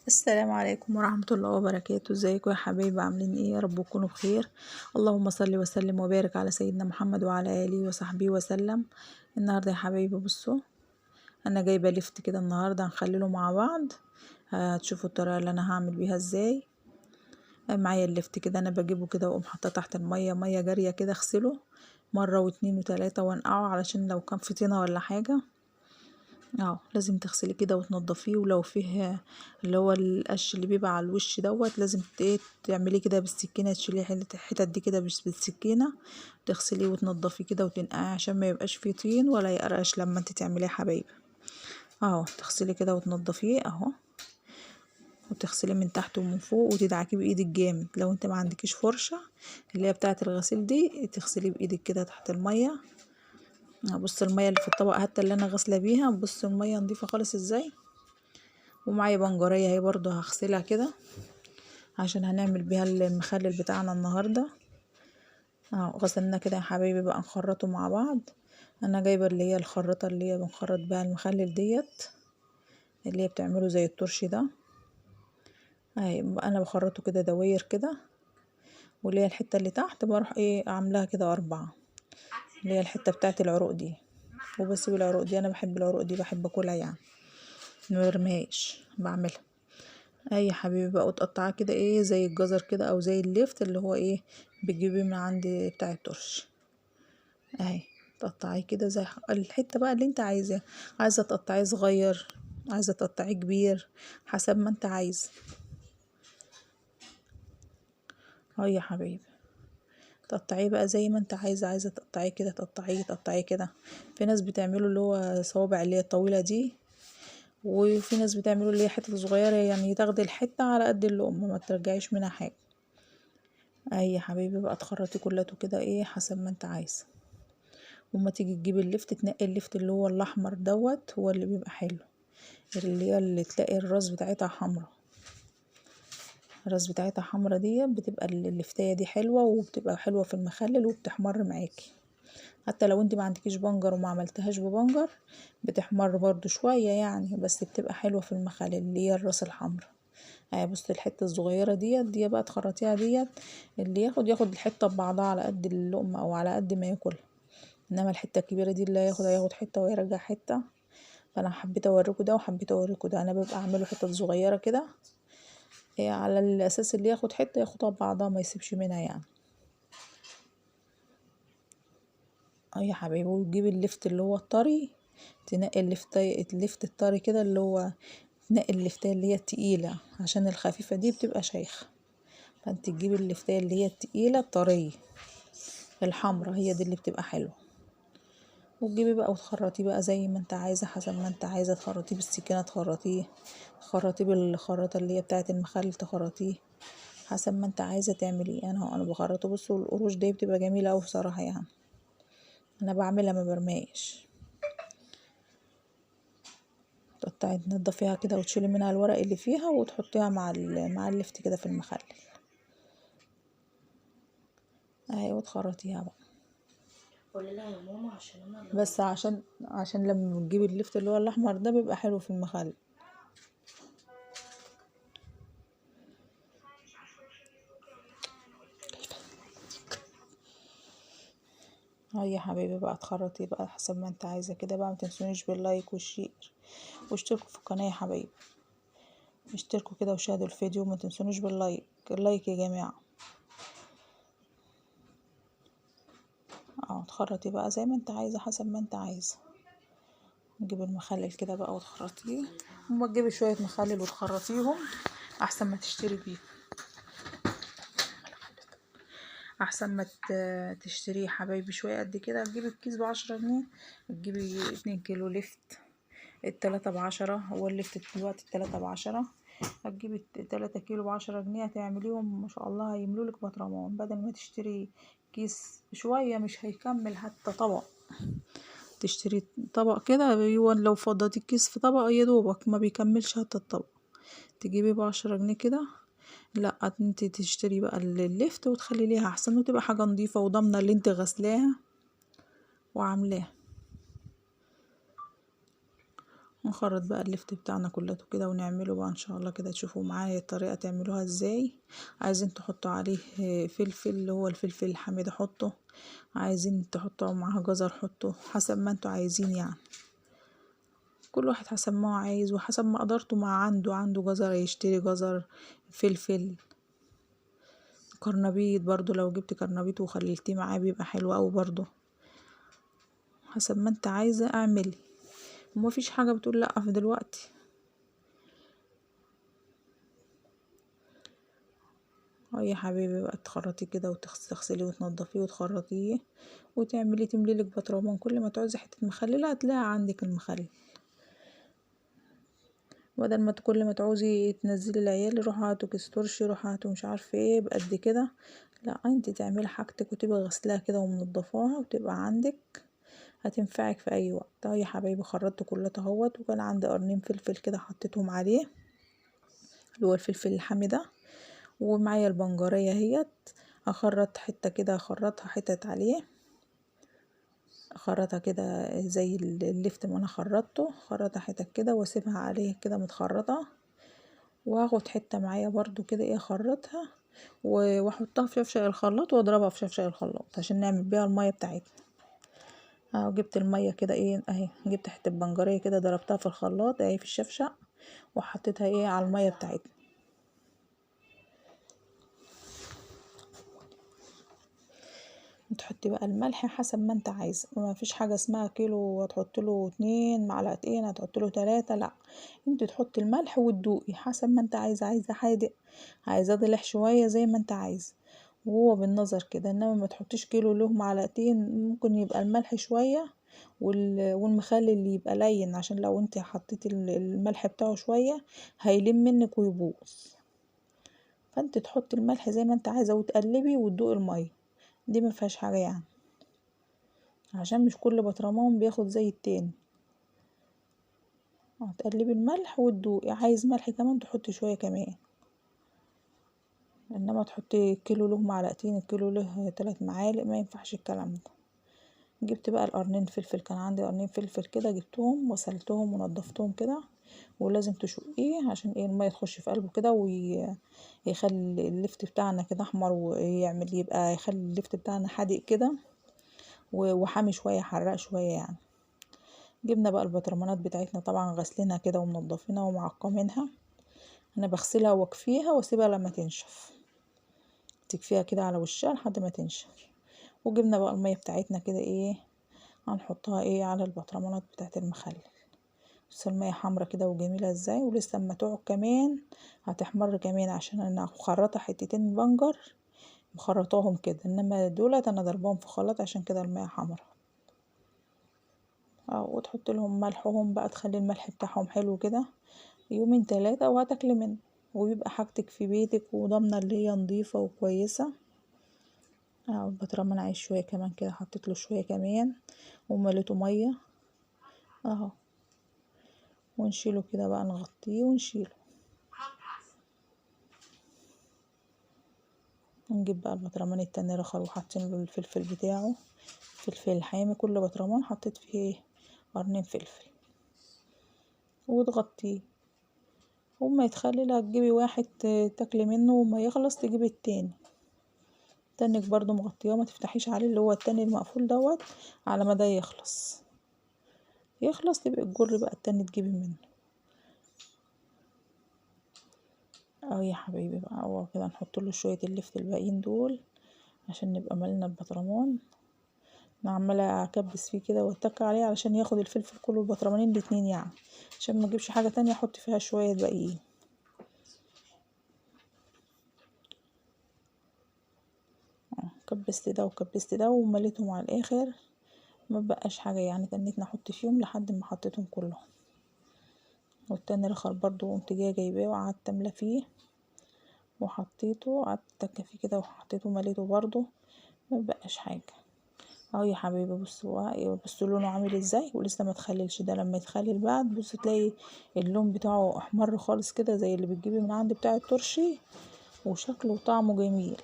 السلام عليكم ورحمة الله وبركاته. ازيكم يا حبايبي؟ عاملين ايه؟ يا رب تكونوا بخير. اللهم صل وسلم وبارك على سيدنا محمد وعلى اله وصحبه وسلم. النهارده يا حبايبي بصوا، انا جايبه لفت كده النهارده هنخلله مع بعض، هتشوفوا الطريقة اللي انا هعمل بيها ازاي. معايا اللفت كده، انا بجيبه كده واقوم حاطاه تحت المية، مية جارية كده، اغسله مرة واتنين وتلاتة وانقعه علشان لو كان في طينه ولا حاجة. لازم تغسليه كده وتنضفيه، ولو فيه اللي هو القش اللي بيبقى على الوش دوت لازم تعمليه كده بالسكينة، تشيليه الحتت دي كده بالسكينة، تغسليه وتنضفيه كده وتنقعيه عشان ما يبقاش فيه طين ولا يقرقش لما انت تعمليه يا حبايبي. تغسليه كده وتنضفيه اهو، وتغسليه من تحت ومن فوق وتدعكيه بايدك جامد. لو انت ما عندكيش فرشه اللي هي بتاعه الغسيل دي تغسليه بايدك كده تحت المية. بص المية اللي في الطبق حتى اللي انا غاسله بيها، بص المية نضيفه خالص ازاي. ومعايا بنجريه اهي برضو هغسلها كده عشان هنعمل بيها المخلل بتاعنا النهارده. غسلنا كده يا حبايبي بقى نخرطه مع بعض. انا جايبه اللي هي الخراطه اللي هي بنخرط بيها المخلل ديت، اللي هي بتعمله زي الترشي ده اهي. انا بخرطه كده دواير كده، واللي هي الحتة اللي تحت بروح عاملاها كده 4، اللي هي الحتة بتاعت العروق دي. وبسيب العروق دي، انا بحب العروق دي، بحب اكلها يعني، ما برميهاش، بعملها اي يا حبيبي بقى. وتقطعها كده زي الجزر كده او زي اللفت اللي هو بتجيبيه من عند بتاع الترش اهي. تقطعيه كده زي الحتة بقى اللي انت عايزاها، عايزه تقطعيه صغير، عايزه تقطعيه كبير، حسب ما انت عايزه اهو يا حبيبي. تقطعيه بقى زي ما انت عايزه، عايزه تقطعيه كده تقطعيه، تقطعيه كده. في ناس بتعمله اللي هو صوابع اللي هي الطويلة دي، وفي ناس بتعمله اللي هي حتة صغيرة، يعني تاخدي الحتة على قد اللقمة ما ترجعيش منها حاجة. اهي يا حبيبي بقى تخرطي كلته كده حسب ما انت عايزه. وما تيجي تجيبي اللفت تنقي اللفت اللي هو الاحمر دوت، هو اللي بيبقى حلو، اللي هي اللي تلاقي الراس بتاعتها حمرا، الراس بتاعتها حمرا دي بتبقى اللفتايه دي حلوة، وبتبقى حلوة في المخلل وبتحمر معاكي. حتى لو انت ما عندكيش بنجر وما عملتهاش ببنجر بتحمر برضو شوية يعني، بس بتبقى حلوة في المخلل اللي هي الراس الحمرا. بصي الحتة الصغيرة ديت دي بقى تخرطيها ديت، اللي ياخد الحتة ببعضها على قد اللقمة او على قد ما ياكل، انما الحتة الكبيرة دي اللي هياخد حتة ويرجع حتة. فانا حبيت اوريكم ده وحبيت اوريكم ده. انا ببقى اعمله حتت صغيرة كده على الاساس اللي ياخد حتة ياخدها ببعضها ما يسيبش منها يعني. يا حبايبي. وتجيبي اللفت اللي هو الطري، تنقي اللفت الطري كده، اللي هو تنقي اللفتايه اللي هي التقيله، عشان الخفيفة دي بتبقى شيخه. فانت تجيبي اللفتايه اللي هي التقيله الطريه الحمرا، هي دي اللي بتبقى حلوة. وتجيبي بقى وتخرطيه بقى زي ما انت عايزه، حسب ما انت عايزه. تخرطيه بالسكينة، تخرطيه بالخراطه اللي هي بتاعه المخلل، تخرطيه حسب ما انت عايزه تعمليه. انا بخرطه. بصوا القروش دي بتبقى جميلة قوي بصراحة يعني، انا بعملها ما برميش. تقطعي تنضفيها كده وتشيلي منها الورق اللي فيها وتحطيها مع اللفت كده في المخلل اهي، وتخرطيها بقى. قولي لها يا ماما عشان انا لو بس عشان لما بتجيبي اللفت اللي هو الاحمر ده بيبقى حلو في المخلل. اهي يا حبايبي بقى تخرطيه بقى حسب ما انت عايزه كده بقى. ما تنسونيش بال like وال share، واشتركوا في القناة يا حبايبي، اشتركوا كده وشاهدوا الفيديو، وما تنسونيش بال like، ال like يا جماعة. تخرطي بقى زي ما انت عايزه، حسب ما انت عايزه. نجيب المخلل كده بقى وتخرطيه، وما تجيبي شوية مخلل وتخرطيهم احسن ما تشتري بيه، احسن ما تشتريه يا حبايبي شوية قد كده. تجيبي الكيس ب10 جنيه، تجيبي 2 كيلو لفت، التلاتة ب10، هو اللفت دلوقتي التلاتة ب10، هتجيبي 3 كيلو ب10 جنيه، هتعمليهم ما شاء الله هيملولك بطرمان، بدل ما تشتري كيس شوية مش هيكمل حتى طبق. تشتري طبق كده، هو لو فضيتي الكيس في طبق يا دوبك ما بيكملش حتى الطبق، تجيبيه ب10 جنيه كده. لا انت تشتري بقى اللفت وتخلي ليها احسن، وتبقى حاجة نظيفة وضامنه اللي انت غسلاها وعاملاها. نخرط بقى اللفت بتاعنا كلته كده ونعمله بقى ان شاء الله كده. تشوفوا معايا الطريقة تعملوها ازاي. عايزين تحطوا عليه فلفل اللي هو الفلفل الحامي حطه، عايزين تحطوا معاه جزر حطه، حسب ما انتوا عايزين يعني، كل واحد حسب ما هو عايز وحسب ما قدرته. مع عنده جزر يشتري جزر، فلفل، قرنبيط برضو لو جبت قرنبيط وخليتيه معاه بيبقى حلو قوي برضو، حسب ما انت عايزه اعملي، وما فيش حاجة بتقول لا في دلوقتي. اه يا حبيبي بقى تخرطيه كده وتغسليه وتنضفيه وتخرطيه وتعملي تملي لك بطرمان، كل ما تعوزي حتة مخلله هتلاقي عندك المخلل، بدل ما كل ما تعوزي تنزلي العيال روحوا هاتوا كيس ترشي، روحوا هاتوا مش عارفه ايه بقد كده، لا انت تعملي حاجتك وتبقى غسلاها كده ومنضفاها وتبقى عندك، هتنفعك في اي وقت. اه يا حبايبي خرطت كلها اهوت، وكان عندي قرنين فلفل كده حطيتهم عليه اللي هو الفلفل الحامي ده، ومعايا البنجرية اهيت اخرط حتة كده، اخرطها حتت عليه، اخرطها كده زي اللفت ما انا خرطته، اخرطها حتت كده واسيبها عليه كده متخرطة، واخد حتة معايا برضو كده ايه اخرطها واحطها في شفشق الخلاط واضربها في شفشق الخلاط عشان نعمل بيها المية بتاعتنا. اهو جبت المية كده ايه اهي، جبت حتة بنجرية كده ضربتها في الخلاط اهي في الشفشق، وحطيتها ايه على المية بتاعتنا. تحطي بقى الملح حسب ما انت عايزه، ما فيش حاجة اسمها كيلو هتحط له 2 معلقتين هتحط له 3، لا انت تحطي الملح وتدوقي حسب ما انت عايزه، عايزه حادق عايزاه ضلح شوية زي ما انت عايزه، وهو بالنظر كده. انما ما تحطيش كيلو له معلقتين، ممكن يبقى الملح شوية والمخلل اللي يبقى لين، عشان لو انت حطيتي الملح بتاعه شوية هيلم منك ويبوظ. فانت تحطي الملح زي ما انت عايزه وتقلبي وتدوقي المية دي، ما فيهاش حاجة يعني، عشان مش كل بطرمان بياخد زي التاني. هتقلبي الملح وتدوقي، عايز ملح كمان تحطي شوية كمان، انما تحطي كيلو له معلقتين الكيلو له 3 معالق ما ينفعش الكلام ده. جبت بقى القرنين فلفل، كان عندي قرنين فلفل كده جبتهم وغسلتهم ونضفتهم كده، ولازم تشقيه عشان ايه المية تخش في قلبه كده ويخلي اللفت بتاعنا كده احمر، ويعمل يبقى يخلي اللفت بتاعنا حادق كده وحامي شوية حراق شوية يعني. جبنا بقى البطرمانات بتاعتنا طبعا غسلينها كده ومنضفينها ومعقمينها، انا بغسلها واكفيها واسيبها لما تنشف، تكفيها كده على وشها لحد ما تنشف. وجبنا بقى المية بتاعتنا كده ايه هنحطها ايه على البطرمانات بتاعت المخلل. بس المية حمرا كده وجميلة ازاي، ولسه اما تقعد كمان هتحمر كمان، عشان انا مخرطة حتتين بنجر مخرطاهم كده، انما دولت انا ضرباهم في خلاط عشان كده المية حمرا. وتحط لهم ملحهم بقى، تخلي الملح بتاعهم حلو كده يومين 3 وهتاكلي منه، وبيبقى حاجتك في بيتك وضامنة اللي هي نظيفة وكويسة. البطرمان عايز شوية كمان كده، حطيت له شوية كمان ومليته مية اهو، ونشيله كده بقى نغطيه ونشيله. نجيب بقى البطرمان التاني رخر وحاطين له الفلفل بتاعه، فلفل الحامي، كل بطرمان حطيت فيه قرنين فلفل، وتغطيه. وما يتخلل هتجيبي واحد تاكلي منه، وما يخلص تجيبي التاني. تانيك برضو مغطياه، ما تفتحيش عليه اللي هو التاني المقفول دوت على ما ده يخلص، يخلص تبقي تجري بقى التاني تجيبي منه. اهو يا حبايبي بقى اهو كده نحط له شوية اللفت الباقيين دول عشان نبقى مالنا البطرمان. انا عماله اكبس فيه كده واتك عليه علشان ياخد الفلفل كله البطرمانين الاتنين يعني، عشان ما اجيبش حاجة تانية احط فيها شوية باقيين. كبست ده وكبست ده ومليتهم على الاخر، ما بقاش حاجة يعني، تنيت احط فيهم لحد ما حطيتهم كلهم. والتاني الاخر برضو قمت جاية جايباه وقعدت املى فيه وحطيته، قعدت اتك فيه كده وحطيته مليته برضو، ما بقاش حاجة. اهو يا حبايبي بصوا، بصوا لونه عامل ازاي، ولسه ما اتخللش. ده لما يتخلل بقى تبص تلاقي اللون بتاعه احمر خالص كده زي اللي بتجيبيه من عند بتاع الترشي، وشكله وطعمه جميل.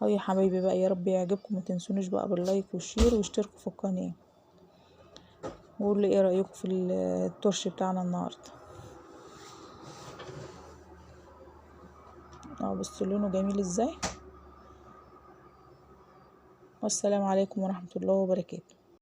اهو يا حبايبي بقى، يا رب يعجبكم، ما تنسونيش بقى بال like وال share واشتركوا في القناة. وقولوا لي ايه رايكم في الترش بتاعنا النهارده. بصوا لونه جميل ازاي. والسلام عليكم ورحمة الله وبركاته.